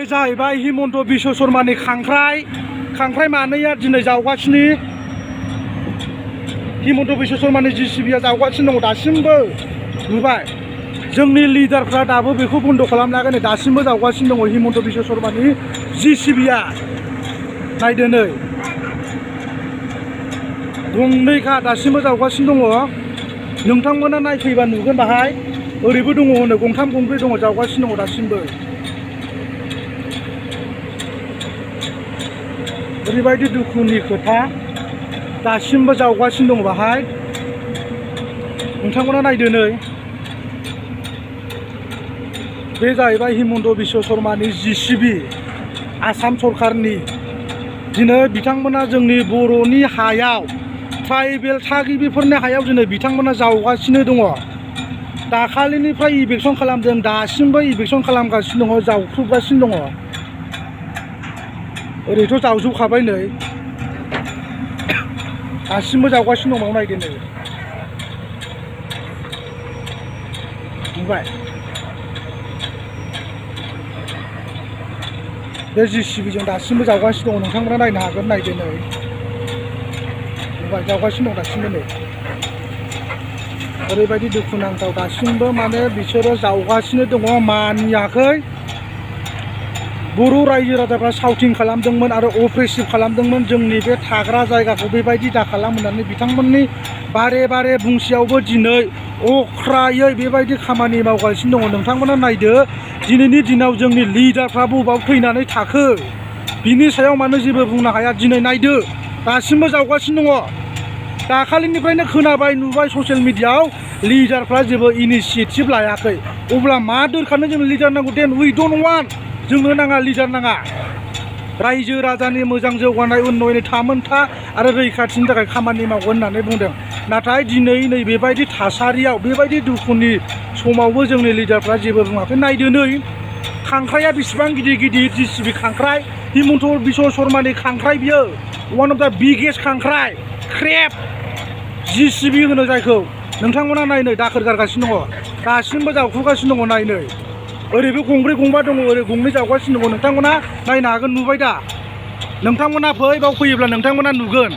बे जाहैबाय हिमन्त बिश्व शर्मानि खांख्राइ मानैया दिनै जावगासिनो हिमन्त बिश्व शर्मानि जिसिबिया जावगासिनो दङ दासिमबो नुबाय जोंनि लिडारफ्रा दाबो बेखौ बन्द खालामनानै दासिमबो जावगासिनो दङ हिमन्त बिश्व शर्मानि जिसिबिया नायदो नै गंनैखा दासिमबो जावगासिनो दङ नोंथांमोना नायफैबा नुगोन बाहाय ओरैबो दङ होनो गंथाम गंब्रै दङ जावगासिनो दङ दासिमबो ओरैबायदि दुखुनि खोथा दासिमबो जावगासिनो दङ बाहाय नोंथांमोना नायदो नै बे जाहैबाय हिमन्त बिश्व शर्मानि जिसिबि आसाम सरकारनि दिनै बिथांमोना जोंनि बर'नि हायाव ट्राइबेल थागिबिफोरनि हायाव दिनै बिथांमोना जावगासिनो दङ दाखालिनिफ्राय इभिक्सन खालामदों दासिमबो इभिक्सन खालामगासिनो दङ जावख्रुबगासिनो दङ ओरैथ' जावजोबखाबाय नै दासिमबो जावगासिनो दङ नायदो नै नुबाय बे जिसिबिजों दासिमबो जावगासिनो दङ नोंथांमोना नायनो हागोन नायदो नै नुबाय जावगासिनो दं दासिमबो नै ओरैबायदि दुखुनांथाव दासिमबो माने बिसोरो जावगासिनो दङ मानियाखै बर' रायजो राजाफ्रा साउटिं खालामदोंमोन आरो अप्रेसिभ खालामदोंमोन जोंनि बे थाग्रा जायगाखौ बेबायदि दाखालाम होननानै बिथांमोननि बारे बारे बुंसेयावबो दिनै अख्रायै बेबायदि खामानि मावगासिनो दङ नोंथांमोना नायदो दिनैनि दिनाव जोंनि लिडारफ्रा बबाव थैनानै थाखो बिनि सायाव मानो जेबो बुंनो हाया दिनै नायदो दासिमबो जावगासिनो दङ दाखालिनिफ्रायनो खोनाबाय नुबाय ससियेल मिडियायाव लिडारफ्रा जेबो इनिसियेटिभ लायाखै अब्ला मा दोरखारनो जोंनो लिडार नांगौ देन उइ डन्ट वान्ट जोंनो नाङा लिडार नाङा रायजो राजानि मोजां जौगानाय उन्नयननि थामोनथा आरो रैखाथिनि थाखाय खामानि मावगोन होननानै बुंदों नाथाय दिनै नै बेबायदि थासारियाव बेबायदि दुखुनि समावबो जोंनि लिडारफ्रा जेबो बुङाखै नायदो नै खांख्राइया बेसेबां गिदिर गिदिर जिसिबि खांख्राइ हिमन्त बिश्व शर्मानि खांख्राइ बियो वान अफ दा बिगेस्ट खांख्राइ क्रेब जिसिबि होनो जायखौ नोंथांमोना नायनो दाखोर गारगासिनो दङ दासिमबो जावखुगासिनो दङ नायनो ओरैबो गंब्रै गंबा दङ ओरै गंनै जावगासिनो दङ नोंथांमोना नायनो हागोन नुबाय दा नोंथांमोना फै बाव फैयोब्ला नोंथांमोना नुगोन